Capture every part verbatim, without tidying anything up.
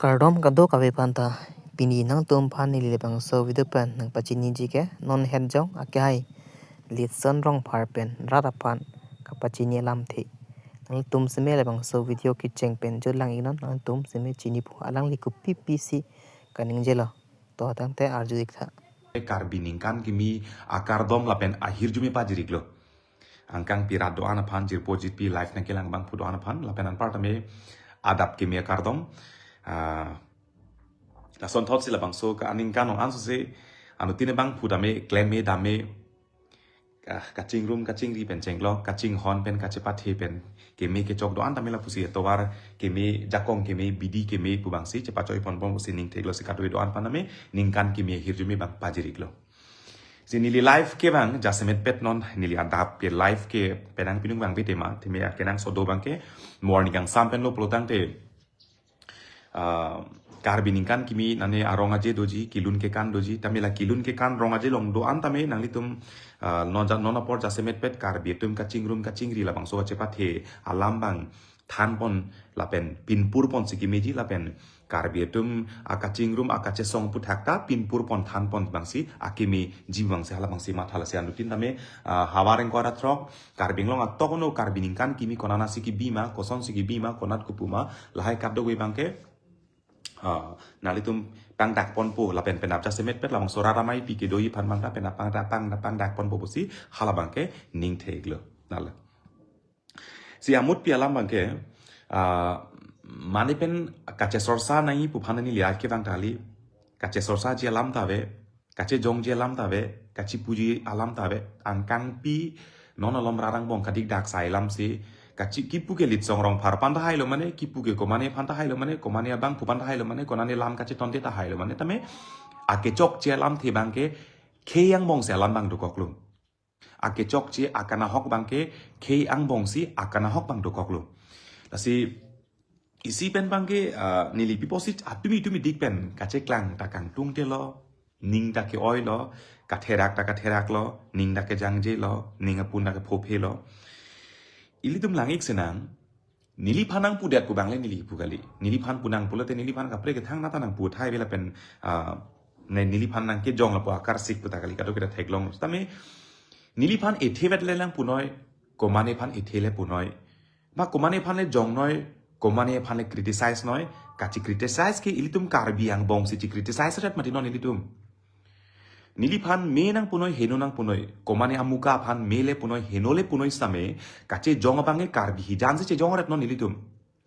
Kardom kadokave aphanta, pini nangtum aphan neli labangso video pen nangpachiniji ke non het jong akehai Litson Rongphar pen rat aphan kapachini alamthe. Nangtum seme labangso video kecheng pen jut lang-iknon, nangtum seme chinipo, alangli kopi pisi kaningjelo. To tangte arju-ik tha. Karbi ningkan kimi akardom lapen ahirjume pajir-iklo. Angkangpi rat do-an aphan, jirpo jirpi live nangkelang abangphu do-an aphan, lapen anparta me adap kimi akardom. Ah, lasonthotsi labangso ka aningkan ong ansose anuttin abangphu dame klem me dame, ah, kachingrum kachingri pen chenglok, kachinghon pen kachepathe pen keme kechok do-an tame lapusi atovar keme, jakong keme, bidi keme pu abangsi chepachoi ponbom pusi ning theklo, si kadokave do-an aphan tame ningkan kimi ahirjume abang pajir-iklo. Si neli live ke abang jasemet pet non neli adap ke live ke penang pinung abang bete ma, theme akenangsot do abang ke morning kangsam pen lo pulo tangte, ah, Karbi ningkan kimi nane arong aje doji, kelun kekan doji, tame la kelun kekan rong aje along do-an tame nanglitum, ah, non ja-, non apor jasemet pet Karbi atum kachingrum kachingri labangso kachepathe alam abang thanpon lapen pinpurponsi kemeji, lapen Karbi atum akachingrum akachesong aphuthak ta pinpurpon thanpon abangsi akemeji abangsi hala abangsi matha, lasi anuttin tame, ah, havar ingkoi ra throk Karbi Anglong atok ono Karbi ningkan kimi konatsi kebi ma, kosonsi kebi ma, konat kopu ma, lahai kadokave abang ke, ah, nanglitum pangdak ponpo lapen penap jasemet pet labangso rat ameipi kedoji aphan abang ta penap pangdak, pangdak, pangdak ponpo pusi hala abang ke ning theklo. Nala. Si amutpi alam abang ke, ah, mane pen kachesorsa nangji pu aphan neli live ke abang kali. Kachesorsaji alam ta ave, kachejongji alam ta ave, kachepuji alam ta ave. Angkangpi non alom rat angbong kadik dak sai alamsi, kachi kipu ke Litson Rongphar aphan ta hailo mane, kipu ke komane aphan ta hailo mane, komane abangphu aphan ta hailo mane, konane lam kachetonte ta hailo mane, tame akechokche alamthe abang ke khei angbongsi alam abang dokoklo. Akechokche akanahok abang ke khei angbongsi akanahok abang dokoklo. Lasi isi pen abang ke, ah, neli pi pusi atumi tumi dik pen kacheklang ta kangtungte lo, ning ta ke-oilo, katherak ta katheraklo, ning ta kejangje lo, ning apun ta kephophelo. Ilitum lang-ik sinang, neliphan nangpudet pu abang le neli pu kali. Neliphan pu nang pulote neliphan kaprek kethangnat ta nangpu thai ave lapen, ah, ne neliphan nangkejong lapu akarsik pu ta kali, kadokave ta theklong. Tame neliphan ethe vet le lang punoi, komane aphan ethe le punoi. Ma komane aphan le jongnoi, komane aphan le criticize noi, kache-criticize ke ilitum Karbi angbongsi che-criticize ret mati non ilitum. Neliphan me nangpunoi, heno nangpunoi, komane amuka aphan me le punoi, heno le punoi sitame, kachejong abang ke Karbi hijan si chejong ret non ilitum.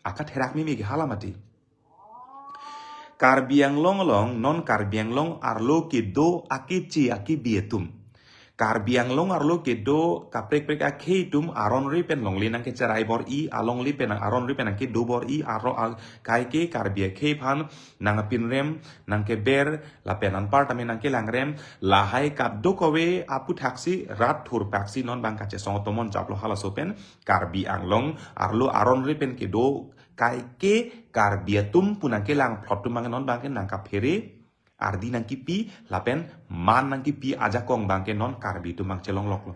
Akatherak meme ke hala mati. Karbi Anglong along, non Karbi Anglong arlo kedo akeche akebi atum, Karbi Anglong arlo kedo kaprek prek akhei atum aron ri pen longle nangkecherai bor-i, alongle pen aron ri pen nangkedo bor-i, aro a-, kaike Karbi akhei aphan nangpinrem, nangkeber, lapen anparta me nangkelangrem, lahai kadokave aphuthaksi rat thurpaksi non abang kachesong atomon japlo halaso pen, Karbi Anglong arlo aron ri pen kedo kaike Karbi atum pu nangkelang phlot atum abang non abang ke nangkaphere, ardi nangkipi, lapen man nangkipi ajakong abang ke non Karbi atum abang chelongloklo.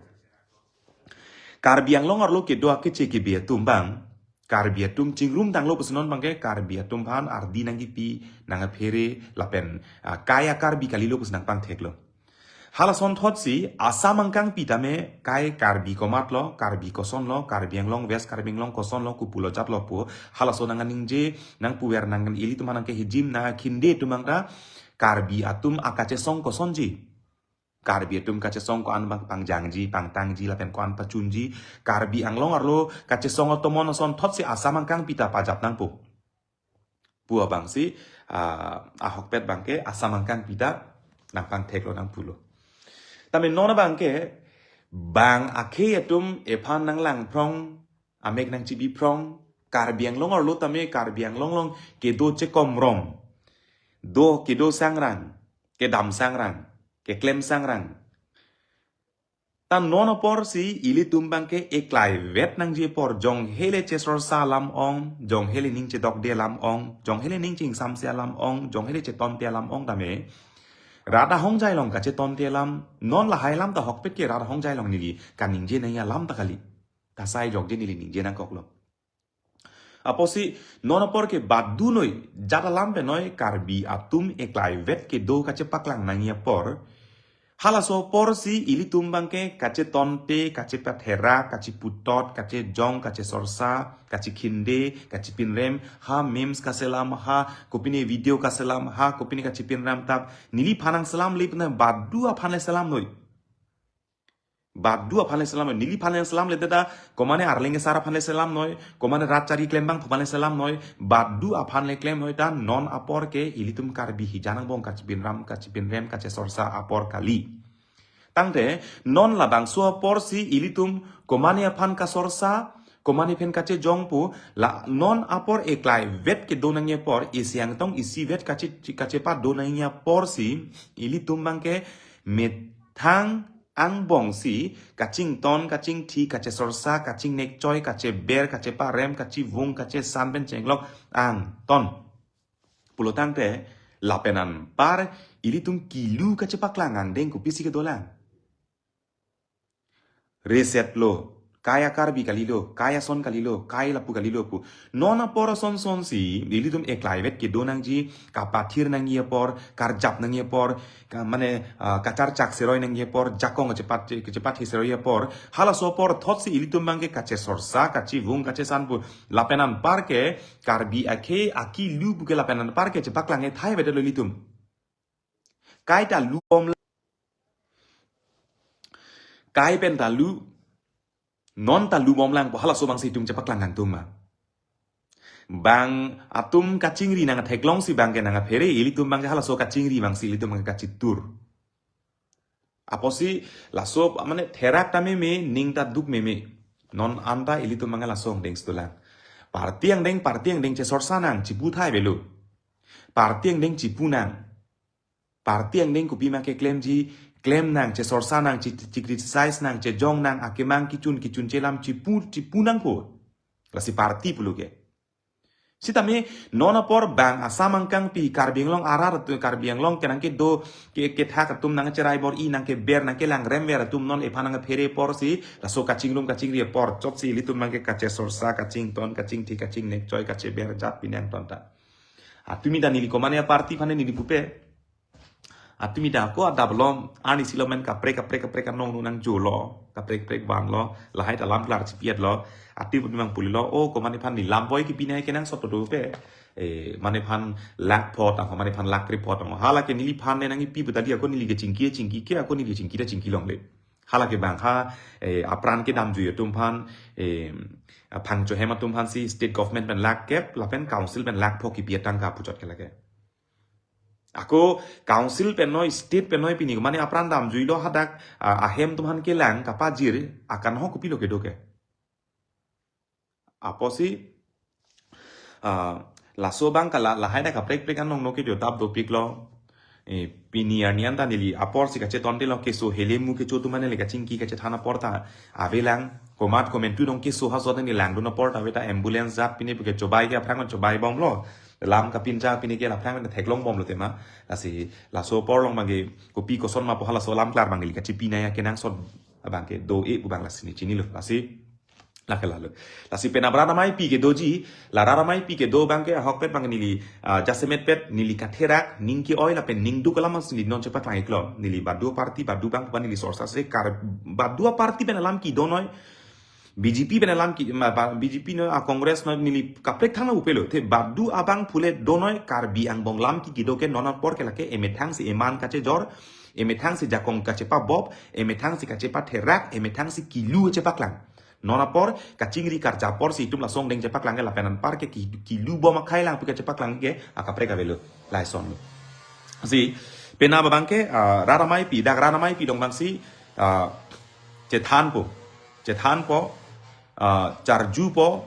Karbi Anglong arlo kedo akeche kebi atum abang, Karbi atum chingrum tanglo pusi non abang ke Karbi atum aphan ardi nangkipi, nangkaphere, lapen, ah, kai a-Karbi kalilo pusi nangpangtheklo. Halasonthotsi Assam angkangpi tame kai Karbi komatlo, Karbi kosonlo, Karbi Anglong, West Karbi Anglong kosonlo, kopulo jatlo pu halaso nangningje, nangpuver nang, ilitum aphan nangkehijim nangkhinde atum abang ta Karbi atum akachesong kosonji, Karbi atum kachesong ko-an abang pangjangji, pangtangji, lapen ko-an pachunji, Karbi Anglong arlo kachesong atomon asonthotsi Assam angkangpi ta pajap nangpo pu abangsi, ah, ahokpet abang ke Assam angkangpi ta nangpangtheklo nangpulo. Tame non abang ke bang akhei atum ephan nanglangphrong, amek nangchibiphrong, Karbi Anglong arlo tame Karbi Anglong along kedo chekomrong, do kedo sangrang, kedam sangrang, keklem sangrang. Ta non aporsi ilitum abang ke eklai vet nangji apor, jong hele chesorsa alam ong, jong hele ning chedokde alam ong, jong hele ning chingsamse alam ong, jong hele chetonte alam ong tame, rat ahongjai along kachetonte alam, non lahai alam ta ahokpet ke rat ahongjai along neli kaningje nangji alam ta kali. Kasai jokje neli ningje nangkoklo. Apotsi non apor ke badunoi jat alam penoi Karbi atum eklai vet kedo kachepaklang nangji apor. Halaso apor si ilitum abangke kachetonte, kachepatherak, kacheputot, kachejong, kachesorsa, kachekhinde, kachepinrem, ha memes kaselam, ha kopine video kaselam, ha kopine kachepinrem tap, neliphan nangselam le pina badu aphan le selamnoi. Badu aphan le selamnoi. Neliphan le selamle ta, komane arleng asar aphan le selamnoi, komane rat chari klembangphu aphan le selamnoi, badu aphan le klemnoi ta non apor ke ilitum Karbi hijan angbong kachepinrem, kachepinrem, kachesorsa apor kali. Tangte non labangso apor si ilitum komane aphan kasorsa, komane pen kachejong pu, la non apor eklai vet kedo nangji apor, isi angtong isi vet kache, kachepa do nangji apor si ilitum abangke methang angbong si kachington, kachingthi, kachesorsa, kachingnekchoi, kacheber, kacheparem, kachevung, kachesan pen chenglok angton. Pulotangte lapen anpar ilitum kilu kachepaklang angdeng kopisi kedolang. Reset lo, kai a-Karbi kalilo, kai ason kalilo, kai lapu kalilo pu. Non apor ason son si ilitum eklai vet kedo nangji, kapathir nangji apor, karjap nangji apor, ka, mane, ah, kacharchak seroi nangji apor, jakong kachepat, kachepathi seroi apor. Halaso apor thot si ilitum abangke kachesorsa, kachevung, kachesan pu. Lapen anpar ke Karbi akhei akilu pu ke lapen anpar ke chepaklang e thai vedetlo ilitum. Kai ta lu bomlang. Kai pen ta lu. Non ta lu bomlang pu halaso abang si itum chepaklang angtung ma. Bang atum kachingri nangtheklong si abangke nangphere, ilitum abangke halaso kachingri abang si ilitum abangke kachitur. Apotsi laso mane therak ta meme, ning ta duk meme. Non anta ilitum abangke laso angdeng si dolang. Party angdeng, party angdeng chesorsa nang, chepu thai avelo. Party angdeng chepu nang. Party angdeng kopima keklemji, klem nang, chesorsa nang, che, checriticize nang, chejong nang, akemang kechun, kechun chelam, chepu, chepu nangpo. Lasi party pulo ke. Sitame non apor bang Assam angkangpi, Karbi Anglong arat atum, Karbi Anglong kenang kedo, ke, kethak atum nangcherai bor-i, nangkeber, nangkelangrem ver atum non ephan nangphere apor si, laso kachingrum kachingri apor chot si ilitum abangke kachesorsa, kachington, kachingthi, kachingnekchoi, kacheber jat pine angton ta. Atumi ta neli komane a-party aphan neli pupe. Atumi ta ako adap along, arnisi lo men kaprek, kaprek, kaprek anong nunang jolo, kaprek, kaprek vanlo, lahai ta lam klar chipiatlo, atumi abang pulilo, o komane aphan neli lam boi kipinai kenangsot do pe. Eh, mane aphan lakh vote ang, mane aphan lakh report ang. Hala ke neliphan ne nangkipi pu ta di ako neli kechingki, chingki ke ako neli kechingki ta chingki longle. Hala ke bang ha, eh, apran kedamjui atum aphan, eh, aphangcho hem atum aphan si state government pen lakh kep, lapen council pen lakh pho kipi atangka puchot ke lake. Ako council pen noi, state pen noi pini, mane apran damjuilo hadak, ah, ahem atum aphan kelang kapajir, akanhok kopilo kedo ke. Apotsi, ah, laso abang kala, lahai ta kaprek prek anong no kedo tap dopiklo. Eh, pini arni anta neli apor si kachetonte lo keso helemu kecho atum mane le kachingki kachethan apor ta avelang, komat komentu dong keso ha so ta neli langdun apor ta ave ta ambulance jat pine pu ke chobai ke aphrang chobai bomlo. Lam kapincha pine ke aphrang theklong bomlo tema. Lasi laso apor along abangke kopi koson ma pu halaso lam klar abang neli kachipinai kenangsot abangke do-e pu abang lasi neli chinilo. Lasi lake lalo. Lasi penap rat ameipi kedoji, la rat ameipi kedo abangke ahokpet abang neli, ah, jasemetpet neli katherak, ning ke-oi lapen ning duk alam si neli non chepaklang iklo. Neli badu party, badu abang pu neli sorsa se kar, badu party pen alam kedo noi. B J P pen alam ke, ma, ba, B J P noi, a-Congress noi, neli kaprek thanglo upelo. Te badu abang phule do noi, Karbi angbong lam ke kedo ke non apor ke lake emethang si eman kachejor, emethang si jakong kachepabob, emethang si kachepatherak, emethang si kilu chepaklang. Non apor, kachingri karja apor si itum laso angdeng chepaklang ke lapen anpar ke ki, kilu bom akhai lang pu kachepaklang ke akaprek avelo, lason lo. Si, penap abangke, ah, rat ameipi, dak rat ameipi dong abang si, ah, chethanpo, chethanpo, ah, charjupo,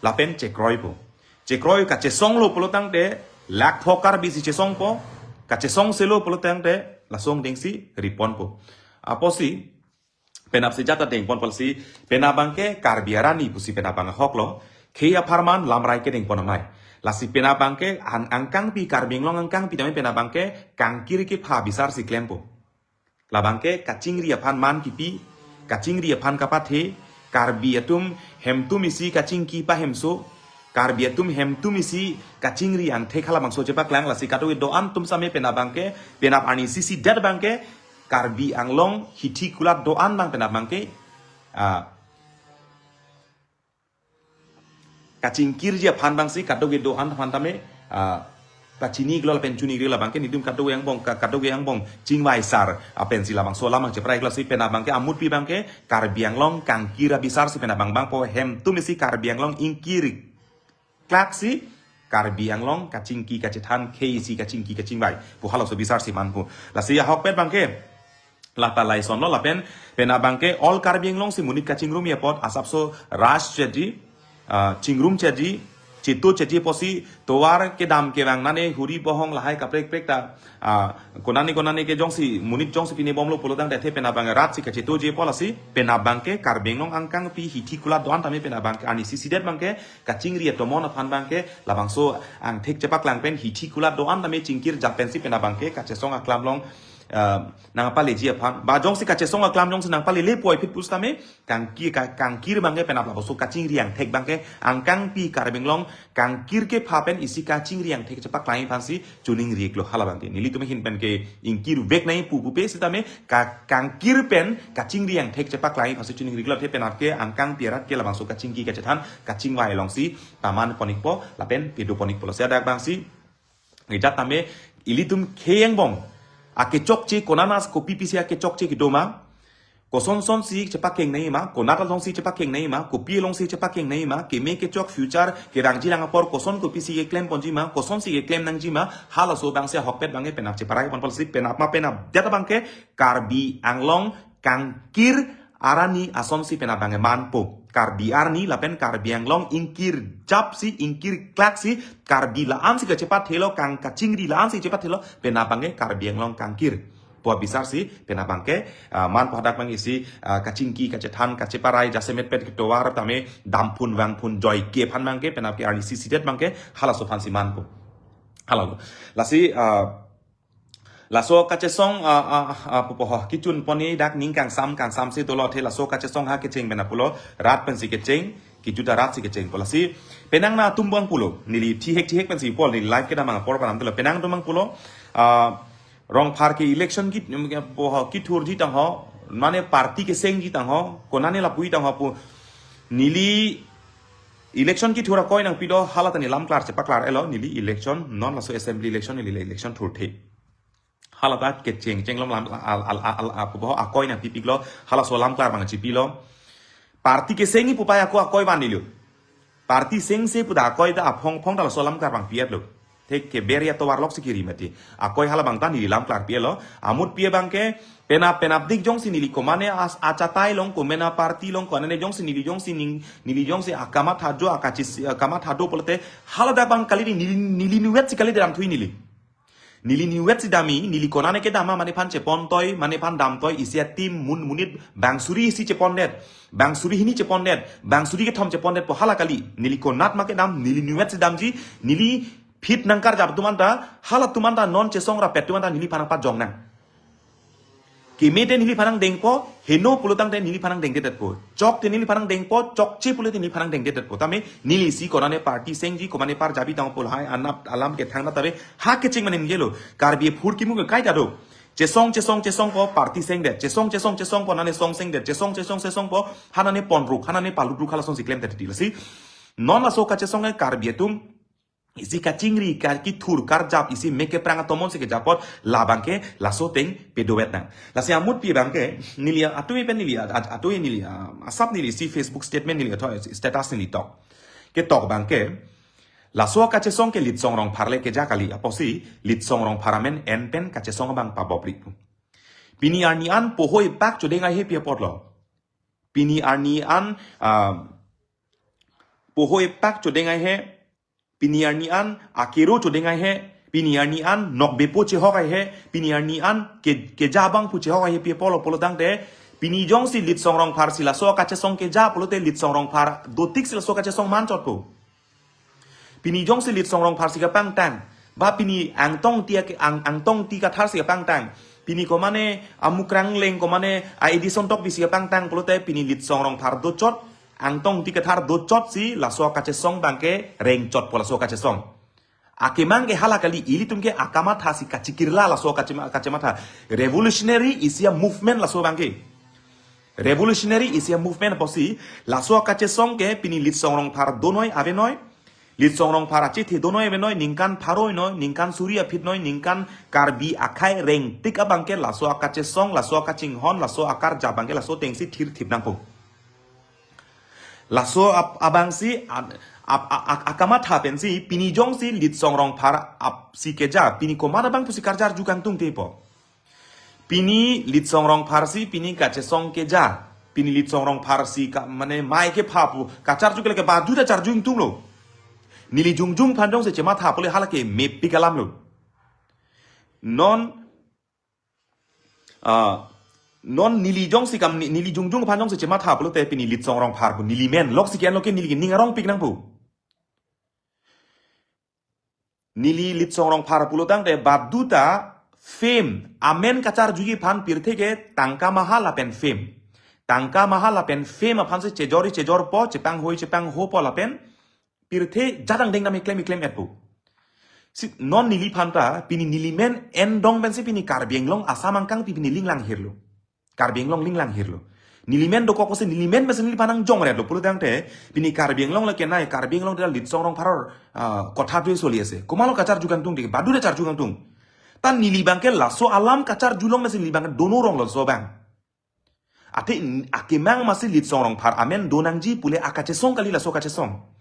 lapen chekroipo. Chekroi kachesonglo pulotangte, lakh pho Karbi si chesongpo, kachesongselo pulotangte, laso angdeng si riponpo. Apotsi, penap si jat ta dengponpo lasi, penap abangke Karbi arani pusi penap abang ahoklo, khei apharman lamrai kedengpon amei. Lasi penap abangke ang, angkangpi Karbi Anglong angkangpi tame penap abangke kangkir kepha bisar si klempo. Labangke kachingri aphan man kipi, kachingri aphan kapathe, Karbi atum hemtum isi kachingki pahemso, Karbi atum hem atum isi kachingri angthek halabangso chepaklang, lasi kadokave do-an atum same penap abangke, penap arni sisi det abangke, Karbi Anglong hithi kulat do-an abang penap abangke, ah, kachingkirji aphan abangsi kadokave do-an aphan tame, ah, pachini iklo lapen chuni iklo abangke, nelitum kadokave angbong, ka-, kadokave angbong chingvai sar, ah, pensi labangso alam abang cheprai iklo si penap abangke, amutpi abangke, Karbi Anglong kangkir abisar si penap abang abangpo, hem atum isi Karbi Anglong ingkir klak si, Karbi Anglong kachingki kachethan khei isi kachingki kachingvai pu halaso bisar si manpo. Lasi ahokpet abangke, lata laisonlo lapen, penap abangke all Karbi Anglong si monit kachingrumji apot asapso raj chotji, ah, chingrum chotji, cheto chotji apotsi tovar kedam kevang nane huri bohong lahai kaprek prek ta, ah, konane konane ke jongsi monit jongsi pine bomlo pulotangte penap abangke rat si kachetoji apot lasi penap abangke Karbi Anglong angkangpi hithi kulat do-an tame penap abangke arni sisi det abangke kachingri atomon aphan abangke labangso angthek chepaklang pen hithi kulat do-an tame chingkir jap pensi penap abangke kachesong aklam along, ah, nangpaleji aphan. Ba jongsi kachesong aklam jongsi nangpalele puvoiphit pusitame kangki-, ka-, kangkir abangke penap labangso kachingri angthek abangke angkangpi Karbi Anglong kangkir kepha pen isi kachingri angthek chepaklangji aphansi choningri iklo hala abangke. Nelitum ahin pen ke ingkir vek nangji pu pupe sitame ka-, kangkir pen kachingri angthek chepaklangji aphansi choningri iklo, athe penap ke angkangpi arat ke labangso kachingki kachethan kachingvai alongsi paman pon ikpo lapen pedo pon ikpo. Lasi adak abangsi, ejat tame ilitum khei angbong akechokche konat as kopi pisi akechokche kedo ma, koson son si chepakeng nangji ma, konat alongsi chepakeng nangji ma, kopi alongsi chepakeng nangji ma, keme kechok future kevangji lang apor koson kopisi keklem ponji ma, kosonsi keklem nangji ma, halaso abangsi ahokpet abangke penap cheparai ponpo lasi penap ma penap det abangke Karbi Anglong kangkir arni asonsi penap abangke manpo. Karbi arni lapen Karbi Anglong ingkir jap si ingkir klak si Karbi la-an si kachepathelo kang kachingri la-an si chepathelo penap abangke Karbi Anglong kangkir pu abisar si penap abangke, ah, manpo hadak abang isi, ah, kachingki kachethan kacheparai jasemet pet ketovar tame damphun vangphun joike aphan abangke penap ke arni sisi det abangke halaso aphansi manpo. Halalo. Lasi, ah, laso kachesong, ah, ah, ah, pupo ho, kechun ponji dak ning kangsam kangsam si dolo athe laso kachesong ha kecheng penap pulo, rat pensi kecheng, kejuta rat si kecheng pu lasi. Penang nangtum abang pulo, neli thihek thihek pensi pol, neli live kedam abang apor panam telo, penang nangtum abang pulo, ah, Rongphar ke election kit, pupo ho, kethurji tang ho, mane party kesengji tang ho, konane lapuji tang ho pu, neli election kethur akoi nangpi do, hala ta neli lam klar chepaklar iklo, neli election, non laso assembly election, neli election thurthe. Hala ta kecheng chenglom lam, al, al, al, al, al, pupo ho akoi nangpipi iklo, halaso lam klar abang chepilo. Party kesengji pu pai ako akoi van neliyo. Party sengse pu ta akoi ta aphong phong ta laso lam klar abang pi-etlo. Thek ke beria tovar lok si kiri mati. Akoi hala abang ta neli lam klar pi-etlo. Amutpi abangke penap penap dik jongsi neli komane as achatai along komane party along konane jongsi neli jongsi ning neli jongsi akamatha jo akachis, akamatha do pulote hala dak abang kali neli, neli niwet si kali dam thui neli. Neli niwet si damji, neli konane kedam ma mane aphan chepon toi, mane aphan dam toi, isi atim mun monit bang suri isi chepondet, bang suri hini chepondet, bang suri kethom chepondet pu hala kali. Neli konat ma kedam, neli niwet si damji, neli phit nangkarjap atum anta, hala atum anta non chesong rapet atum anta neliphan nangpajong nang. Keme te neliphan nangdengpo, heno pulotangte neliphan nangdengdedetpo. Chok te neliphan nangdengpo, chokche pulote neliphan nangdengdedetpo. Tame neli isi konane party sengji, komane par jabi tang pu lahai anap alam kethang na tave, ha kecheng mane ningjelo. Karbi aphurkimo ke kaita do. Chesong, chesong, chesongpo party sengdet. Chesong, chesong, chesongpo nane song sengdet. Chesong, chesong, chesongpo hanane ponruk, hanane palutruk hala asonsi klemdet titi lasi. Non laso kachesong ke Karbi atum isi kachingri, ka-, kethur karjap, isi mek keprang atomon si kejapot, la abangke laso ateng pedovet nang. Lasi amutpi abangke, neli atui pen neli, at-, at-, atui neli, ah, asap neli isi Facebook statement neli, atau status neli tok. Ketok abangke, laso kachesong ke Litsong Rongphar le keja kali, apotsi Litsong Rongphar amen en pen kachesong abang pabopri. Pini arni an pohoi pak chodeng aihe pi apotlo. Pini arni an, ah, pohoi pak chodeng aihe, pini arni an akero chodeng aihe, pini arni an nokbepo chehok aihe, pini arni an ke, keja abang pu chehok aihe pi apotlo pulotangte, pini jongsi Litsong Rongphar si laso kachesong keja pulote Litsong Rongphar dotik si laso kachesong manchotpo. Pini jongsi Litsong Rongphar si kapangtang, ba pini Angtong Ingti ak-, Ang, Angtong Ingti Kathar si kapangtang, pini komane Amukrang Engleng komane a Edison Tokbi si kapangtang pulote pini Litsong Rongphar dochot, Angtong Ingti Kathar dochotsi laso kachesong abangke rengchotpo laso kachesong. Akemang ke hala kali, ilitum ke akamatha si kachikirla laso kachema-, kachematha. Revolutionary is a movement laso abangke. Revolutionary is a movement apotsi laso kachesong ke pini Litsong Rongphar donoi avenoi. Litsong Rongphar achethe donoi avenoi, ningkan pharo noi, ningkan suri aphi noi, ningkan Karbi akhei rengtik abangke laso akachesong, laso akachinghon, laso akarjap abangke laso atengsi thirthip nangpo. Laso ap-, abangsi ad-, ap-, a-, a-, akamatha pensi pini jongsi Litsong Rongphar apsi keja, pini komat abang pusi karjar jukang tungte po. Pini Litsong Rongphar si pini kachesong keja. Pini Litsong Rongphar si ka, mane mai kepha pu kacharju ke lake badu ta charju ingtunglo. Neli jongjung aphan jongsi chematha pule hala ke mepik alamlo. Non, ah, non neli jongsi kam ni-, neli jongjung aphan jongsi chematha pulote pini Litsong Rongphar pu neli men loksi ke-enlo ke neli ke ning arongpik nangpo. Neli Litsong Rongphar pulotangte badu ta fame, amen kacharjuji aphan pirthe ke tangka maha lapen fame. Tangka maha lapen fame aphansi chejori chejorpo, chepanghui chepanghopo lapen pirthe jadang dengdam iklem iklem-etpo. Si non neli aphan ta pini neli men endong pensi pini Karbi Anglong Assam angkang pi pini linglang hirlo. Karbi Anglong linglang hirlo. Neli men dokok kosi neli men mesen neli aphan nangjongretlo pulotangte pini Karbi Anglong lake nai Karbi Anglong dela Litsong Rongphar, ah, kotha dui soli ase. Komatlo kacharju kangtung dei, badu ta charju kangtung. Ta neli abangke laso alam kacharjulong mesen neli abangke dono ronglo laso abang. Athe n-, akemang masi Litsong Rongphar amen donangji pule akachesong kali laso kachesong.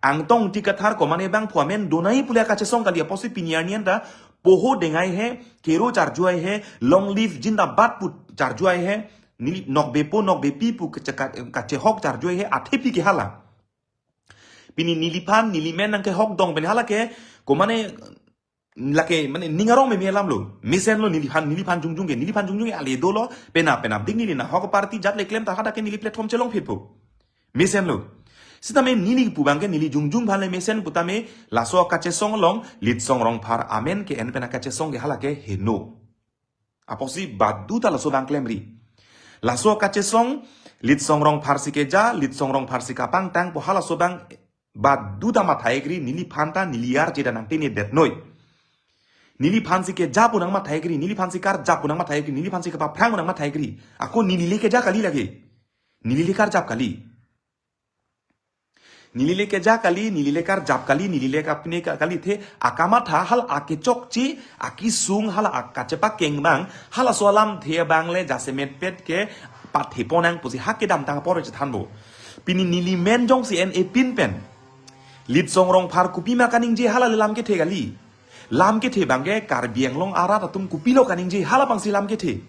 Angtong Ingti Kathar komane abang phu amen donai pule akachesong kali apotsi pini arni anta poho dengai he, kero charjuai he, long live jindabad pu charjuai he, neli nokbepo nokbepi pu kache-, ka-, kachehok charjuai he, athe pi ke hala. Pini neli aphan, neli men nangkehok dong pen hala ke, komane lake, mane ning arong meme alamlo. Mesenlo neli aphan, neli aphan jongjung ke, neli aphan jongjung ke ale dolo, penap penap dik neli nahok party jat le klem ta hadak ke neli platform chelongphitpo. Mesenlo. Sitame neli pu abangke neli jongjung aphan le mesen putame laso kachesong along Litsong Rongphar amen ke-en pen akachesong ke hala ke heno. Apotsi badu ta laso abang klemri. Laso kachesong Litsong Rongphar si keja, Litsong Rongphar si kapangtang pu halaso abang badu ta matha-ikri, neli aphan ta neli arje ta nangtene detnoi. Neli aphansi keja pu nangmatha-ikri, neli aphansi karjap pu nangmatha-ikri, neli aphansi kapaphrang pu nangmatha-ikri. Ako neli le keja kali lake. Neli le karjap kali. Neli le keja kali, neli le karjap kali, neli le kapne ka-, kali the, akamatha hala akechokche, akesung hala akachepakeng abang, halaso alamthe abang le jasemet pet ke pathepon nang pusi ha kedamtang apor chethanpo. Pini neli men jongsi en-e pin pen Litsong Rongphar kopima kaningje hala le lam kethe kali. Lam kethe abangke Karbi Anglong arat atum kopilo kaningje hala abangsi lam kethe.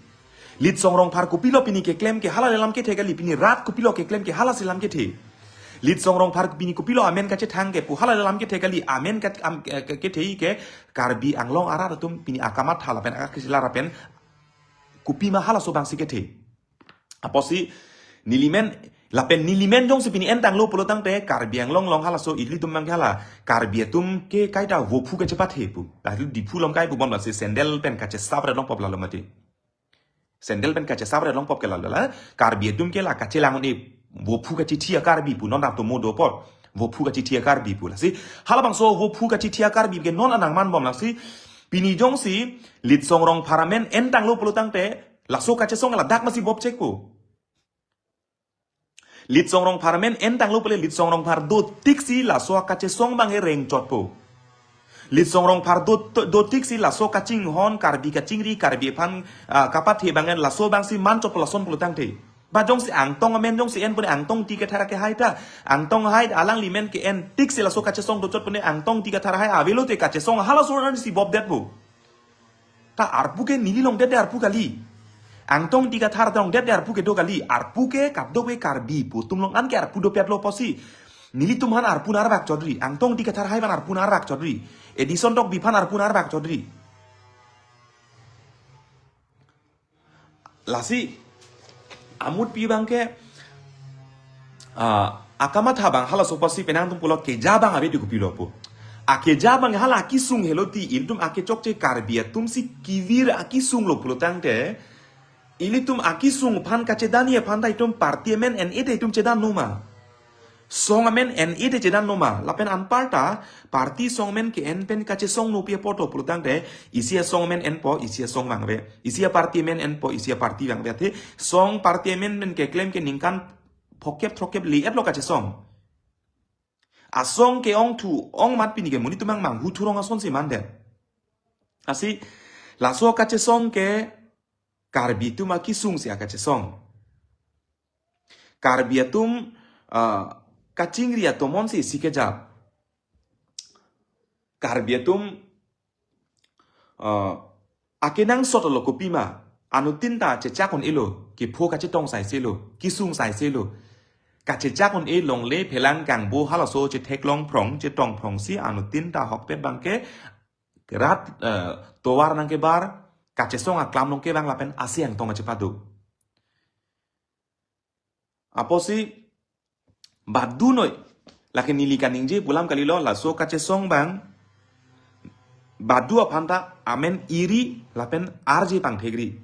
Litsong Rongphar kopilo pini keklem ke hala le lam kethe kali, pini rat kopilo keklem ke halasi lam kethe. Litsong Rongphar pini kopilo amen kachethang ke pu hala le lam kethe kali, amen ka-, am-, ke-, ke-, kethe ke Karbi Anglong arat atum pini akamatha lapen akakisila lapen kopima halaso abangsi kethe. Apotsi neli men, lapen neli men jongsi pini entanglo pulotangte Karbi Anglong along halaso ilitum abangke hala Karbi atum ke kaita vophu kachepathe pu. Lahelo Diphu along kai pubom lasi sandal pen kachesap re longpop lalo mati. Sandal pen kachesap re longpop ke lalo la. Karbi atum ke la kachelang-un-e vophu kachithi a-Karbi pu non atomo do apot. Vophu kachithi a-Karbi pu lasi. Halabangso vophu kachithi a-Karbi ke non anang manbom lasi. Pini jongsi Litsong Rongphar amen entanglo pulotangte laso kachesong ladak masi bopchekpo. Litsong Rongphar amen entanglo pule Litsong Rongphar dotiksi laso akachesong abang rengchotpo. Litsong Rongphar dot-, dotiksi laso kachinghon Karbi kachingri Karbi aphan, ah, kapathe abang laso abangsi manchotpo lason pulotangte. Ba jongsi Angtong amen jongsi en pune Angtong Ingti Kathar ke hai ta. Angtong hai alangli men ke-entiksi laso kachesong dochot pune Angtong Ingti Kathar hai avelote kachesong halaso ansi bopdetpo. Ta arpu ke neli longdet de arpu kali. Angtong Ingti Kathar longdet de arpu kedo kali. Arpu ke kadokave Karbi pu atum along an ke arpu dopetlo apotsi. Nelitum aphan arpu narbak chodri. Angtong Ingti Kathar hai aphan arpu narbak chodri. Edison Tokbi aphan arpu narbak chodri. Lasi amutpi abangke, ah, akamatha abang halaso apotsi penang atum pulo keja abang ave di kopilo pu. Akeja abang hala akesung helo ti ilitum akechokche Karbi atumsi kevir akesung lo pulotangte ilitum akesung aphan kachedani aphan ta itum party amen en-e te itum chedan numa. Song amen en-e te chedan noma, lapen anparta party song amen ke-en pen kachesong nopi apoto pulotangte, isi asong amen enpo, isi asong vangve, isi aparty amen enpo, isi aparty vangve, athe song party amen men keklem ke ningkan phokep throkkep le-etlo kachesong. Asong ke-ongthu ongmat pini ke monit atum mang manghu thurong asonsi mandet. Lasi laso kachesong ke Karbi atum akesung si akachesong. Karbi atum, ah, kachingri atomon si isi kejap. Karbi atum, ah, akenangsot lo kopima, anuttin ta chechak un-elo, kepho kachetong saiselo, kesung saiselo. Kachechak un-e longle phelang kangbo halaso chetheklong phrong, chetong phrong si anuttin ta ahokpet abangke rat, eh, tovar nangkebar, kachesong aklam along kevang lapen asi angtong kachepado. Apotsi badu noi, lake neli kaningje pu alam kalilo, laso kachesong abang badu aphan ta amen eri lapen arje pangthekri.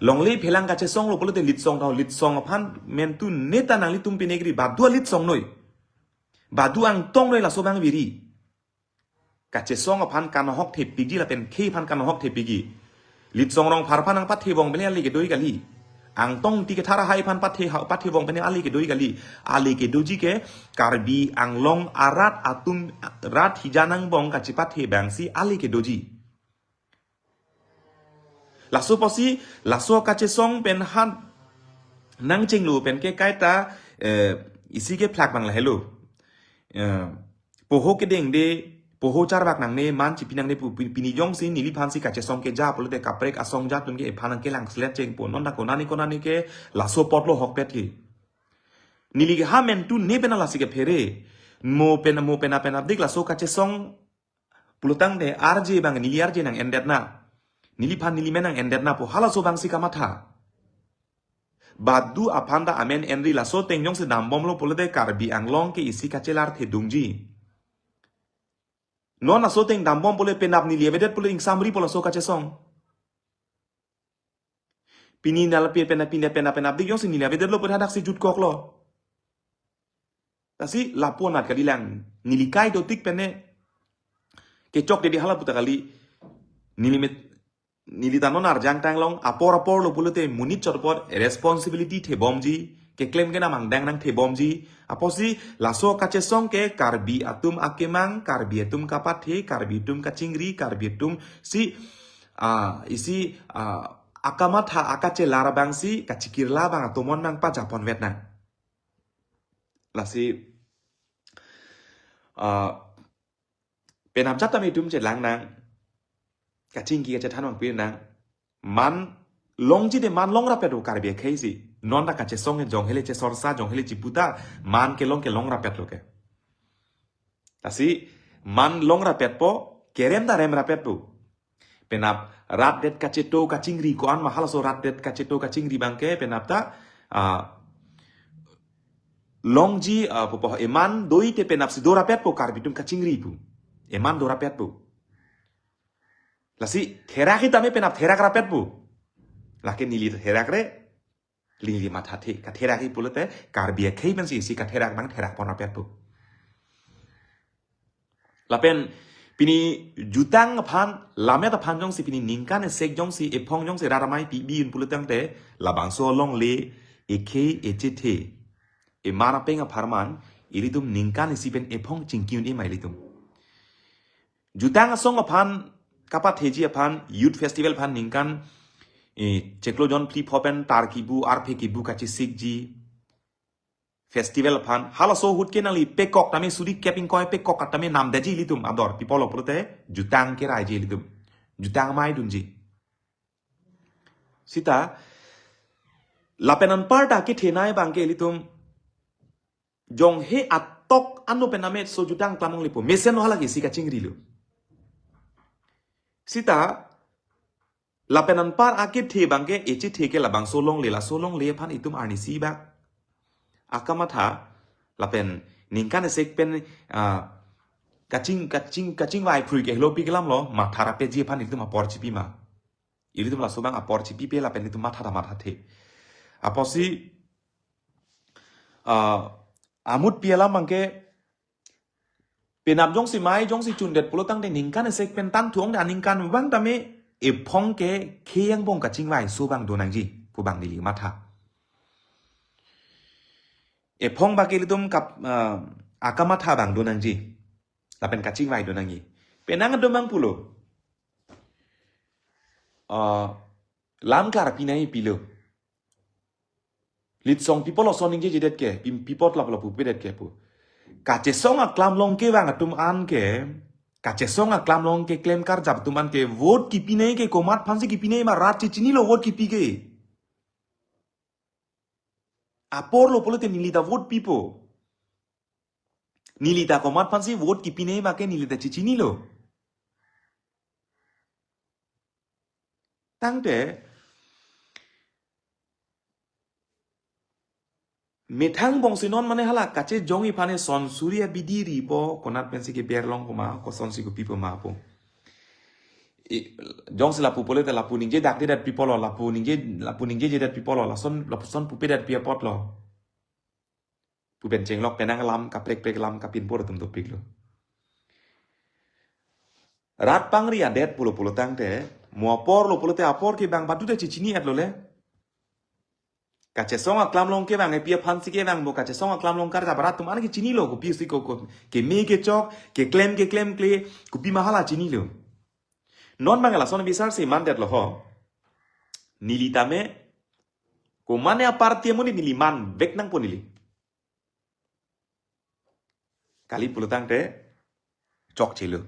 Longle phelang kachesong lo pulote litsong tha, litsong aphan mentu neta nanglitum pinekri, badu alitsong noi. Badu angtong noi laso abang viri. Kachesong aphan kanohok thepikji lapen khei aphan kanohok thepikji. Litsong Rongphar aphan nangpathebom pen ale kedo-ik kali. Angtong Ingti Kathar ahai aphan pathe ha-, pathebom pen ale kedo-ik kali. Ale kedoji ke Karbi Anglong arat atum rat hijan angbong kachepathe abangsi ale kedoji. Laso apotsi, laso kachesong pen han nangchenglo pen ke kaita, eh, isi kephlak abang lahelo. Eh, poho kedengde, poho charvak nangne, man chipi nangne pu, pi-, pini jongsi neliphansi kachesong keja pulote kaprek asong ja atum ke ephan nangkelang slet chengpo, non ta konane konane ke laso apotlo ahokpet ke. Neli ke ha mentu ne pen lasi kephere. Mo pen, mo pen apen adik laso kachesong pulotangte arje abang neli arje nang-endetna. Neliphan nelimen nang-endetna pu halaso abangsi kamatha. Badu aphan ta amen enri, laso ateng jongsi dambomlo pulote Karbi Anglong ke isi kachelar thedungji. Non laso ateng dambom pule penap neli avedet pule ingsamripo laso kachesong. Pini nal pi pena pina pena pena dik jongsi neli avedetlo pura hadaksi jutkoklo. Lasi lapu anat kalilang, neli kai dotik pen ne kechokde di hala puta kali, neli met, neli ta non arjang tanglong, apor apor lo pulote monit chot apot responsibility thebomji, keklem kenam angdeng nangthebomji. Apotsi laso kachesong ke Karbi atum akemang, Karbi atum kapathe, Karbi atum kachingri, Karbi atum si, ah, isi, ah, akamatha akachelar abangsi kachikirla abang atomon nangpajaponvet nang. Lasi, ah, penap jat tame itum chelang nang, kachingki kachethan abang pi nang, man longji de man longrapet lo Karbi akhei si. Non ta kachesong jong hele chesorsa, jong hele chiputa, man kelong kelongrapetlo ke. Lasi man longrapetpo, kerem ta remrapetpo. Penap rat det kacheto kachingri ko-an ma halaso rat det kacheto kachingri abangke penap ta, ah, longji, ah, pupo eman doite penapsi dorapetpo Karbi atum kachingri pu. Eman dorapetpo. Lasi therak hi tame penap therakrapetpo. Lake neli therakre, neli mathathe, katherak hi pulote Karbi akhei pensi isi katherak abang therakponrapetpo. Lapen pini jutang aphan, lammet aphan jongsi pini ningkan esek jongsi ephong jongsi rat amei pibi un pulotangte labangso alongle ekhei echethe, emar apeng apharman ilitum ningkan isi pen ephong chingki un-e ma ilitum. Jutang asong aphan kapatheji aphan, Youth Festival aphan ningkan, eh, chiklo jon phli pho pen tar kibu, arphe kibu kachesikji. Festival aphan, halaso ahut ke nangli pekok tame suri kep ingkoi pekok tame namdeji ilitum ador. Pi apotlo pulote jutang keraiji ilitum. Jutang amei dunji. Sita, lapen anparta kethenei abangke ilitum jonghe atok ano pen ametso jutang klamong lepo. Mesen lo halake isi kachingrilo. Sita, lapen anpar akethe abangke echethe ke labangso alongle, laso alongle aphan itum arnisi bak akamatha, lapen ningkan esek pen, ah, kaching, kaching, kachingvai phrui ke helo pi kelam lo, matharapetji aphan itum apor chipima. Ilitum laso abang apor chipipe lapen itum matha ta mathathe. Apotsi, ah, Amut pi alam abangke, penap jongsi mai jongsi chundet pulo tangte ningkan esek pen tan thuong de aningkan abang tame ephong ke khei angbong kachingvai so abang do nangji pu abang neli matha. Ephong abangke ilitum kap, ah, akamatha abang do nangji. Lapen kachingvai do nangji. Penang do mang pulo. Ah, lam klar pinai pilo. Litsong people ason ningjejedet ke, pim-, pipot lap lap pupedet ke pu. Kachesong aklam along kevang atum an ke, kachesong aklam along keklem karjap atum an ke, vote kipinai ke komat aphansi kipinai ma rat chechinilo vote kipi ke. Apor lo pulote neli ta vote pipo. Neli ta komat aphansi vote kipinai ma ke neli ta chechinilo. Tangte, methang angbongsi non mane hala kachejong iphan eson suri abidi ripo, konat pensi keber long koma, kosonsi kopi po ma po. I, jongsi lapu pulote lapu ningjedak dedet pipolo, lapu ningje, lapu ningjejedet pipolo, lason, lapuson pupedet pi apotlo. Pu pen chenglok penang alam kaprek prek alam kapinpor atum dopiklo. Rat pangri adet pulo pulo tangte, mo apor lo pulote apor ke abang badu ta chechini-etlo le. Kachesong aklam along kevang epi aphansi kevang bo, kachesong aklam along karjap arat atum an ke chinilo, kopisi ko, ko, keme kechok, keklem keklemkle, kopi ma hala chinilo. Non abang lason bisarsi mandetlo ho. Neli tame, komane aparty amonit neli manvek nangpo neli. Kali pulo tangte chokchelo.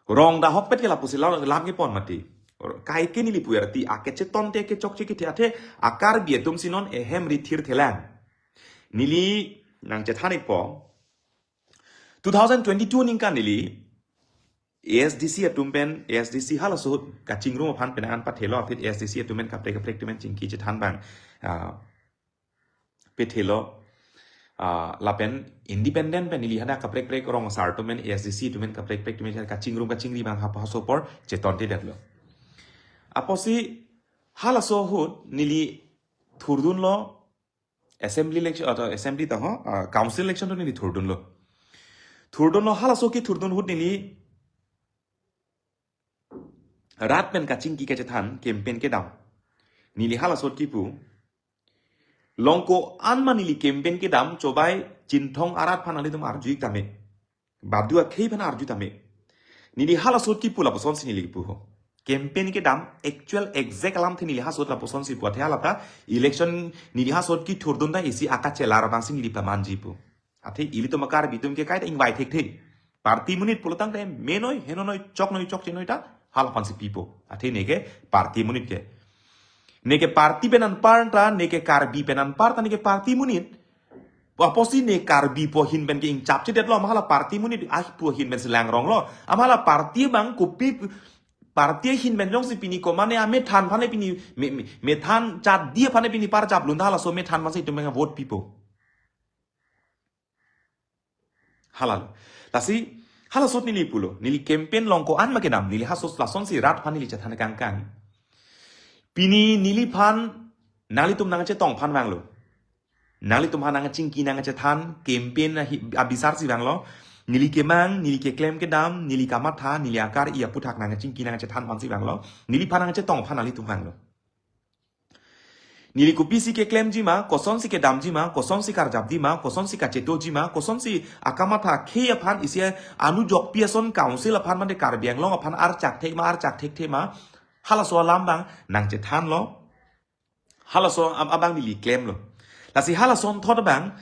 Rong dahokpet ke lapusi la-, lam kepon mati. Kaike neli pu arti akechetonte kechokche kethe athe a-Karbi atumsi non ehem rithir thelang. Neli nangchethan-ikpo. Two thousand twenty-two aningkan neli A S D C atum pen, A S D C halaso ahut kachingrum aphan penang an pathelo aphi A S D C atum pen kaprek kaprek atum pen chingki chethan abang, ah, pathelo, ah, lapen independent pen neli hadak kaprek kaprek rong asar atum pen, A S D C atum pen kaprek kaprek atum pen kachingrum kachingri abang hap haso apor chetonte detlo. Apotsi halaso ahut neli thurdunlo assembly election, atau assembly ta ho, ah, council election to neli thurdunlo. Thurdunlo, halaso kethurdun ahut neli rat pen kachingki kachethan campaign kedam. Neli halaso ahut kipu. Longko-an ma neli campaign kedam, chobai Chinthong arat aphan nanglitum arju-ik tame. Badu akhei aphan arju tame. Neli halaso ahut kipu lapusonsi neli kipu ho. Campaign kedam actual exact alamthe neli halaso ahut lapusonsi pu athe hala ta election neli halaso ahut kethurdun ta isi akachelar abangsi neli pamanji pu. Athe ilitum a-Karbi atum ke kaita ingvai thekthe. Party amonit pulo tangte menoi, henonoi, choknoi, chokchenoi ta hala aphansi pipo. Athe neke party amonit ke. Neke party pen anpar ta, neke Karbi pen anpar ta, neke party amonit. Apotsi ne Karbi pu ahin pen ke ingchapchedetlo, ama hala party amonit, ah, pu ahin pensi langronglo. Ama hala party abang kopi, party ahin pen jongsi pini komane amethan aphan pini, me, me, methan chadi aphan pini parjap lun ta halaso amethan aphansi itum abang vote pipo. Halalo. Lasi, halaso ahut neli pulo. Neli campaign longko-an ma kedam. Neli halaso ahut lasonsi rat aphan neli chethan kangkang. Pini neliphan nanglitum nangchetong aphan vanglo. Nanglitum aphan nangchingki nangchethan campaign ahi-, abisarsi vanglo. Neli kemang, neli keklem kedam, neli kamatha, neli akar-i aputhak nangchingki nangchethan aphansi vanglo. Neliphan nangchetong aphan nanglitum vanglo. Neli kopisi keklemji ma, kosonsi kedamji ma, kosonsi karjapji ma, kosonsi kachetoji ma, kosonsi akamatha akhei aphan isi anujokpi ason council aphan mate Karbi Anglong aphan archak thek ma, archak thekthe ma, halaso alam abang nangchethanlo. Halaso ab-, abang neli klemlo. Lasi halason thot abang,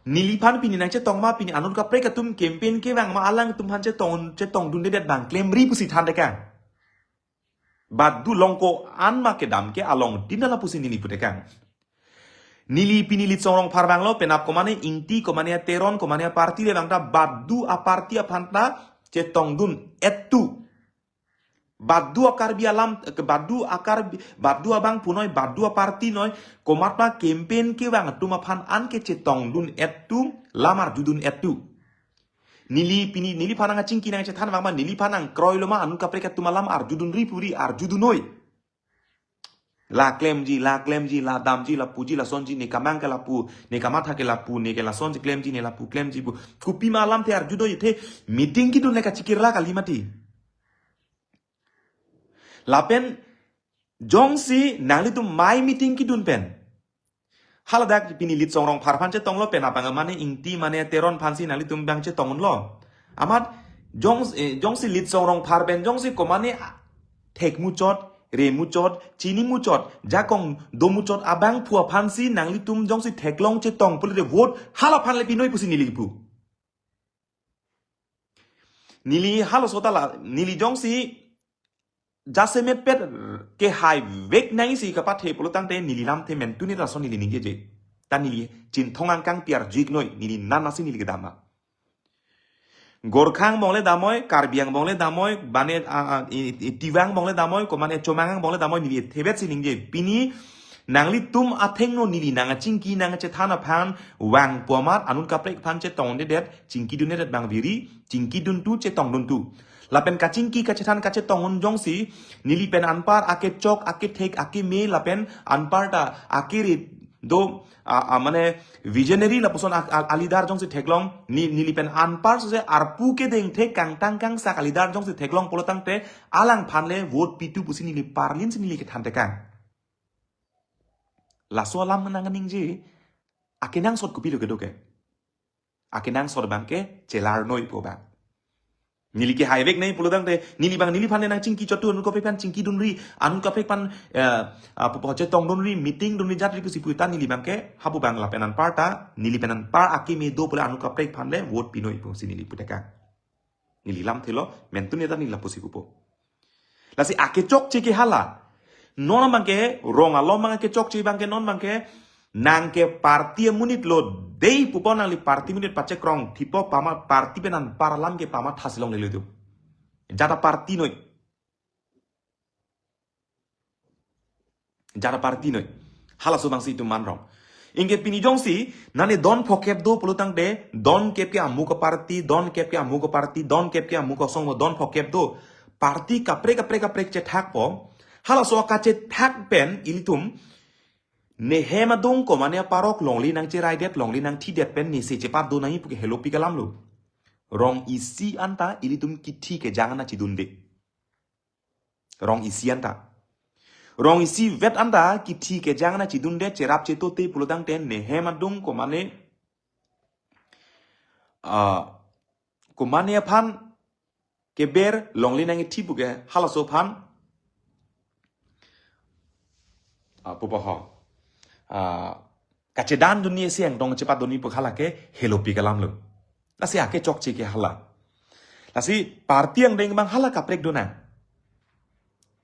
neliphan pini nangchetong ma, pini anut kaprek atum campaign kevang ma, alangtum aphan chetong, chetongdundedet abang klemri pusi thantekang. Badu longko-an ma kedam ke along tin lapusi neli putekang. Neli pini Litsong Rongphar vanglo, penap komane Ingti, komane Teron, komane party le vang ta badu aparty aphan ta chetongdun-et tu. Badu a-Karbi alam, ke badu a-Karbi, badu abang punoi, badu aparty noi, komat ma campaign kevang atum aphan anke chetongdun-et tu, lam arjudun-et tu. Neli pini, neliphan nangchingki nangchethan vang ma, neliphan nangkroilo ma, anut kaprek atum alam arjudunri pu ri, arjudun noi. La klemji, la klemji, la damji, la puji, lasonji, ne kamang ke lapu, ne kamatha ke lapu, ne ke lasonji klemji, ne lapu klemji pu. Kopima alamthe arju do, ithe meeting kidun le kachikirla kali mati. Lapen jongsi nanglitum mai meeting kidun pen, haladak pini Litsong Rongphar aphan chetonglo pen abang mane Ingti mane Teron aphansi nanglitum abang chetonglo. Amat jong, eh, jongsi Litsong Rongphar pen jongsi komane thek muchot, re muchot, chini muchot, jakong do muchot abangphu aphansi nanglitum jongsi theklong chetong pulote vote hala aphan le pinoi pusi neli kipu. Neli halaso ta la, neli jongsi jasemet pet kehai vek nangji si kapathe pulo tangte neli lamthe mentune ta lason neli ningjeje. Ta neli Chinthong angkang pi arju-iknoi, neli nan asi neli kedam ma. Gorkha angbong le damnoi, Karbi angbong le damnoi, mane, a, a, i, i, Tiwa angbong le damnoi, komane Chomang angbong le damnoi, neli thebet si ningje. Pini nanglitum athengno neli nangkachingki nangkachethan aphan vangpo amat anut kaprek aphan chetongdedet, chingkidundedet abang viri, chingkiduntu chetongduntu. Lapen kachingki kachethan kachetongdun jongsi, neli pen anpar akechok, akethek, akeme, lapen anpar ta akere do, a, a, mane visionary lapuson a, a, a leader jongsi theklong, ne, neli pen anpar sose arpu kedeng thek kangtang kangsak a leader jongsi theklong pulo tangte alangphan le vote pitu pusi neli parlin si neli kethan tekang. Laso alam nang ningje, akenangsot kopilo kedo ke. Akenangsot abang ke chelarnoi pu abang. Neli kehai vek nangji pulo tangte, neli abang neliphan nangchingki chotdun, anut kaprek aphan chingkidunri, anut kaprek aphan, eh, ah, pu, pu chetongdunri, meeting dunri, jatri pusi pu ta neli abang ke, hapu abang lapen anpar ta, neli pen anpar akeme do pule anut kaprek aphan le vote pinoi pusi neli pu tekang. Neli lamthe lo, mentune ta neli lapusi pupo. Lasi akechokche ke hala. Non abang ke, rong along abang akechokche abang ke non abang ke, nang ke party amonit lo dei pupo, nangli party amonit pachekrong thipo, pama party pen anpar alam ke pamathasi longle lo itum. Jat aparty noi. Jat aparty noi. Halaso abangsi itum manrong. Anke pini jongsi, nane don phokep do pulo tangte, don kep ke amuk aparty, don kep ke amuk aparty, don kep ke amuk asong, don phokep do. Party kaprek kaprek kaprek chethakpo. Halaso kachethak pen ilitum ne hem adung komane aparok longle nangcheraidet, longle nangthidet pen nesi chepado nangji pu ke helopi ke alam lo. Rong isi anta ilitum kithi kejang nangchidunde. Rong isi anta. Rong isi vet anta kithi kejang nangchidunde, cherap chetote pulo tangte ne hem adung komane, ah, komane aphan keber longle nangkithi pu ke halaso aphan, ah, pupo ho. Ah, kachedandunji isi angdong chepatdunji pu hala ke helopi ke alam lo. Lasi akechokche ke hala. Lasi party angdeng abang hala kaprek donang.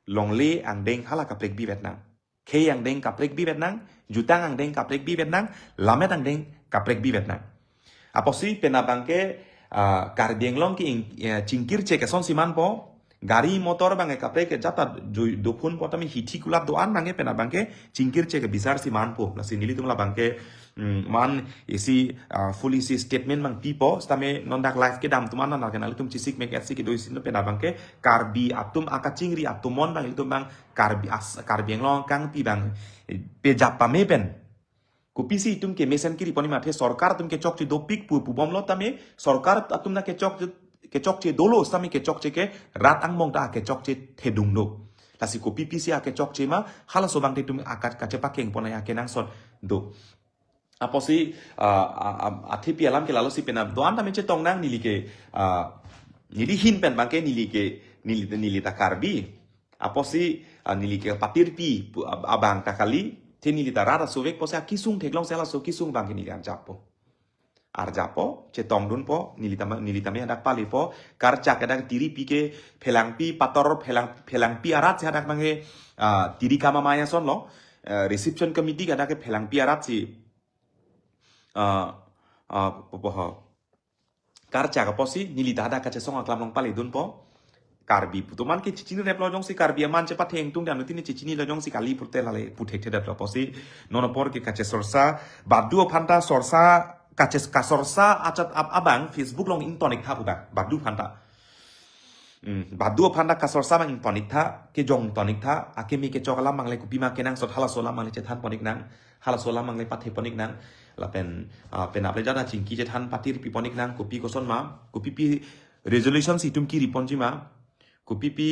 Longle angdeng hala kaprek bivet nang. Khei angdeng kaprek bivet nang, jutang angdeng kaprek bivet nang, lammet angdeng kaprek bivet nang. Apotsi pen abang ke, ah, Karbi Anglong ke ing, eh, chingkirche ke asonsi manpo, gari motor abang ke kaprek ke jat ta ju-, dophunpo tame hithi kulat do-an abang ke pen abang ke chingkirche ke bisarsi manpo. Lasi nelitum labang ke, mm, man isi, ah, full isi statement abang pipo, sitame non dak live kedam atum an nang ke nanglitum chesik mek etsi kedo isi no pen abang ke Karbi atum akachingri atum mon abang ilitum abang Karbi as-, Karbi Anglong kangpi abang, eh, pejap pame pen. Kopisi itum kemesen kiri ponji ma, athe sorkar atum kechokche dopik pu pubomlo tame, sorkar atum nangkechok, kechokche dolo sitame kechokche ke rat angbong ta kechokche thedung do. Lasi kopi pisi akechokche ma, halaso abang te itum akat kachepakeng pon akenangsot do. Apotsi, ah, ah, ah, athe pi alam ke lalosi pen do-an tame chetong nang neli ke, ah, neli ahin pen abang ke neli ke, neli, neli ta Karbi. Apotsi, ah, neli ke patirpi pu ab-, abang ta kali, te neli ta rat asovek pusi akesung theklongsi halaso kesung abang ke neli arjappo. Arjappo, chetongdunpo, neli tame, neli tame hadak palipo, karchak hadak tiripi ke phelangpi pator phelang, phelangpi arat si hadak abang ke, ah, tiri kama maya ason lo, eh, reception committee hadak ke phelangpi arat si, ah, ah, pupo ho. Karchak apotsi, neli ta hadak kachesong aklam along palidunpo. Karbi pu atum an ke chechinireplo, jongsi Karbi aman chepatheng tung dan utin chechinilo, jongsi kali pute lale puthekthedetlo apotsi. Non apor ke kachesorsa, badu aphan ta sorsa, kaches-, kasorsa achat ab-, abang Facebook along ingtonik tha pu abang, badu aphan ta. Hmm, badu aphan ta kasorsa mang ponik tha, kejong ponik tha, akimi kechok alam mang le kopima kenangsot halaso alam mang le chethan ponik nang, halaso alam mang le pathe ponik nang, lapen, ah, penap le jada chingki chethan patir pi ponik nang, kopi koson ma, kopi pi resolution si itum kiri ponji ma, kopi pi,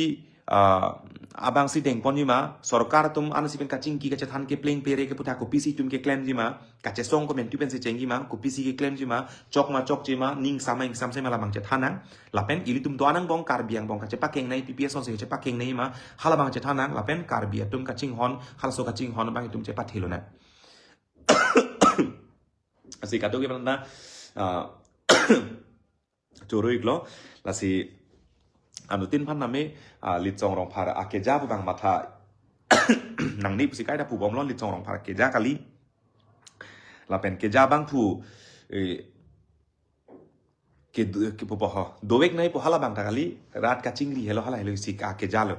ah, abang si deng ponji ma, sorkar atum ansi pen kachingki kachethan kepleng pere kepu tha kopi si itum keklemji ma, kachesong komentu pensi chengji ma, kopi si keklemji ma, chok ma chokche ma, ning sama ingsam se ma labang chethan nang. Lapen ilitum do-an angbong Karbi angbong kachepakeng nai, P P S onsi kachepakeng nai ma, halabang chethan nang, lapen Karbi atum kachinghon, halaso kachinghon abang itum chepathelo nang. Lasi kado ke mana, ah, choro iklo, lasi anuttin aphan name, ah, Litsong Rongphar akeja pu abang matha nangne pusi kaita pubomlo, Litsong Rongphar akeja kali. Lapen keja abang pu, eh, ke, ke pupo ho. Dovek nai pu halabang ta kali, rat kachingri helo hala helo isi akejalo.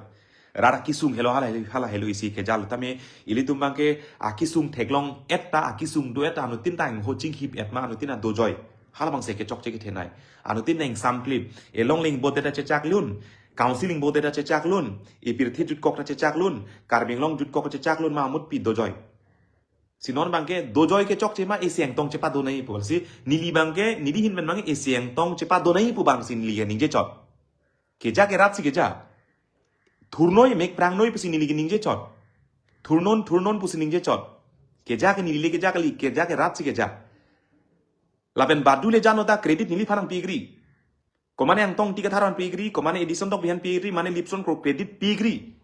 Rat akisung helo hala helo, hala helo isi kejalo. Tame ilitum abang ke akisung theklong et ta, akisung do et ta, anuttin ta ingho chinghip et ma, anuttin adojoi. Halabang si kechokche kethenei. Anuttin nang samklip. Elong leng bote ta chechak lun. Council leng bote ta chechak lun. Ipirthe jutkok ta chechak lun. Karbi Anglong jutkok ta chechak lun ma amut pi dojoi. Si non abang ke dojoi kechokche ma isi angtong chepadonei pu. Si neli abang ke, neli ahin pen abang ke isi angtong chepadonei pu abang si neli kaningje chot. Keja ke rat si keja. Thurnoi mek prangnoi pusi neli kaningje chot. Thurnon, thurnon pusi ningje chot. Keja ke neli le keja kali, keja ke rat si keja. Lapen badu le jano ta credit neliphan nangpi-ikri. Komane Angtong Engti Kathar aphan pi-ikri, komane Edison Tokbi aphan pi-ikri, mane Lipson Kro credit pi-ikri.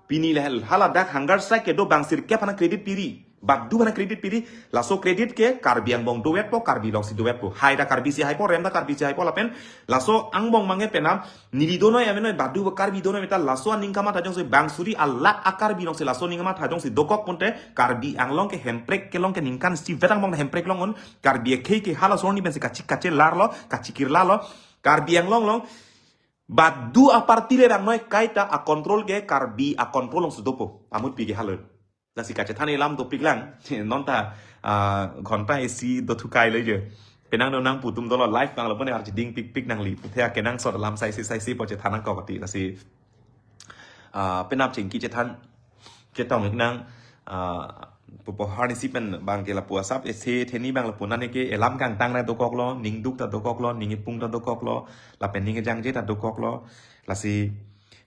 Pini le hal-, haladak hunger strike kedo bang sirkep aphan credit piri. Badu aphan credit piri. Laso credit ke Karbi angbong dovetpo, Karbi alongsi dovetpo. Hai ta Karbi si haipo, rem ta Karbi si haipo lapen. Laso angbong abang ke penap, neli donoi amenoi, badu Karbi donoi meta laso aning kamatha jongsi bang suri alak a-Karbi alongsi laso aning kamatha jongsi dokok pute Karbi Anglong ke Hemprek kelong ke ningkan isi vet angbong Hemprek long un, Karbi akhei ke halaso arni pensi kachik kachelarlo, kachikirlalo. Karbi Anglong along badu a-party le rangnoi kaita a-control ke Karbi a-control alongsi dopo. Amut pi ke halo. Lasi kachethan alam dopik lang. Non ta, ah, ghonta isi dothukai le je. Penang do nang pu atum dolo live nang lo pone archi ding pikpik nangli. Puthe kenangsot alam saisi saisi po chethan nangkok ti. Lasi, ah, penap chingki chethan chetong-ik nang, ah, pupo arnisi pen abang ke lapu asap ese theni abang lapu nane ke elam kangtang ta dokoklo, ningduk ta dokoklo, ning ipung ta dokoklo, lapen ning ejangje ta dokoklo. Lasi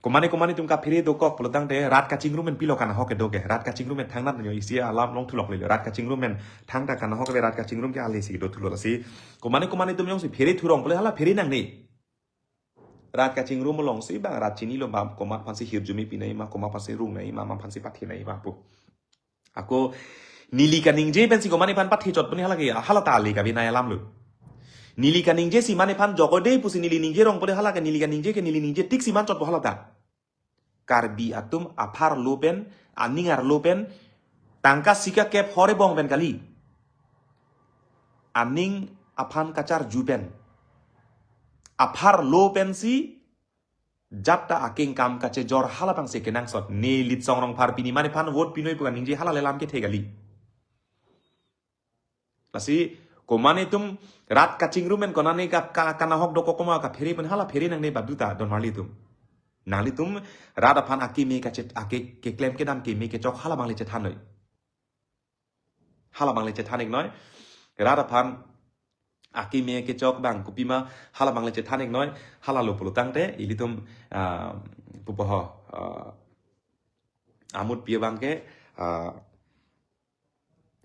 komane komane atum kaphere dokok pulotangte rat kachingrum pen pilo kanahok kedo ke. Rat kachingrum pen thangnat nyo isi alam longthulok lelo. Rat kachingrum pen thangta kanahok ke rat kachingrum ke ale si dothulo. Lasi komane komane atum jongsi phere thurong pule hala phere nangne. Rat kachingrum alongsi abang rat chinilo ma, komat aphansi hirjume pinei ma, komat aphansi rungnei ma, ma aphansi pathenei ma pu. Ako neli kaningje pensi komane aphan pathe chot puni hala ke, hala ta ale kabi nai alamlo. Neli kaningje si mane aphan jokode pusi neli ningje rong pule hala ke, neli kaningje ke neli ningje tik si man chotpo hala ta. Karbi atum apharlo pen, aning arlo pen, tangka sika kep hore bong pen kali. Aning aphan kacharju pen. Apharlo pensi jat ta akengkam kachejor halabangsi kenangsot. Ne Litsong Rongphar pini mane aphan vote pinoi pu kaningje hala le alam kethe kali. Lasi komane atum rat kachingrum pen konane ka, ka, kanahok dokok komat kaphere pen hala phere nangne badu ta don marli atum. Nanglitum rat aphan akimi kachet ake keklem kedam kimi kechok halabang le chethan noi. Halabang le chethan-ik noi. Rat aphan akimi kechok abang kopima halabang le chethan-ik noi. Halalo pulotangte ilitum, ah, pupo ho, ah, amut pi abang ke, ah,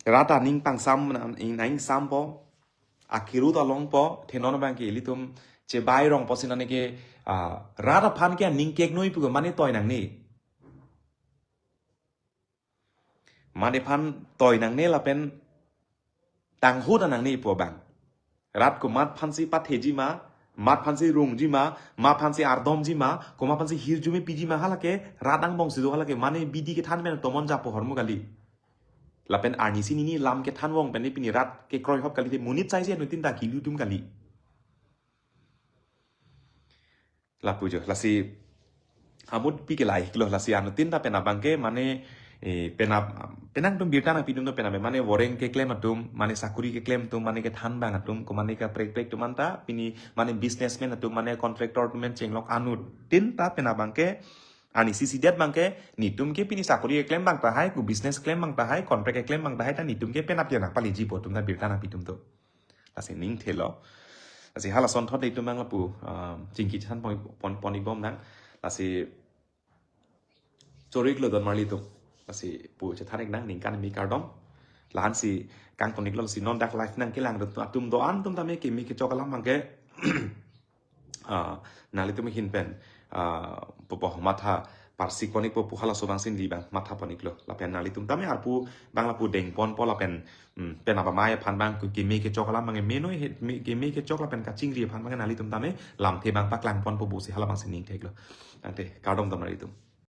rat aning pangsam na-, ing-, nangsampo, akirut alongpo, thenon abang ke ilitum chebai rongpo sinane ke, ah, rat aphan ke aning keknoi pu ke mane toi nangne. Mane aphan toi nangne lapen tangho ta nangne pu abang. Rat komat aphansi patheji ma, mat aphansi rungji ma, mat aphansi ardomji ma, komat aphansi hirjume piji ma hala ke rat angbong si do hala ke mane bidi kethan pen tomon japo hormu kali. Lapen arnisi nini lam kethan vong pen pini rat kekroi hop kali te monit saisi anuttin ta kilu atum kali. Lapu jo, lasi amut pi ke lahei-iklo, lasi anuttin ta pen abang ke mane Eh, penap, penang atum birta nangpitum do penap, mane voreng keklem atum, mane sakuri keklem atum, mane kethan abang atum, ko mane kaprek prek atum anta, pini mane businessman atum, mane contractor atum, chenglok anuttin ta penap abangke, ani sisi det abangke, netum ke pini sakuri keklem abang tahai, ko business keklem abang tahai, contract keklem abang tahai, ta netum ke penap ya nangpaleji po atum ta birta nangpitum do. Lasi ning thelo. Lasi halason thot itum abang lapu, ah, chingki chan pon, pon, pon ibom nang. Lasi choro-iklo don marli atum. Lasi pu chethan-ik nang ningkan kimi kardom. Lahensi kangton-iklo, lasi non dak live nangkelang atum do-an atum tame kimi kechok alam abangke, ah, nanglitum ahin pen, ah, pupo matha parsik pon-ikpo pu halaso abang si neli abang matha pon-iklo. Lapen nanglitum tame arpu abang lapu dengponpo lapen, hmm, penap amei aphan abang kimi kechok alam abang meno he, mi-, kimi kechok lapen kachingri aphan abang nanglitum tame lamthe abang paklang ponpo pusi hala abang si ning theklo. Tangte kardom don marli atum.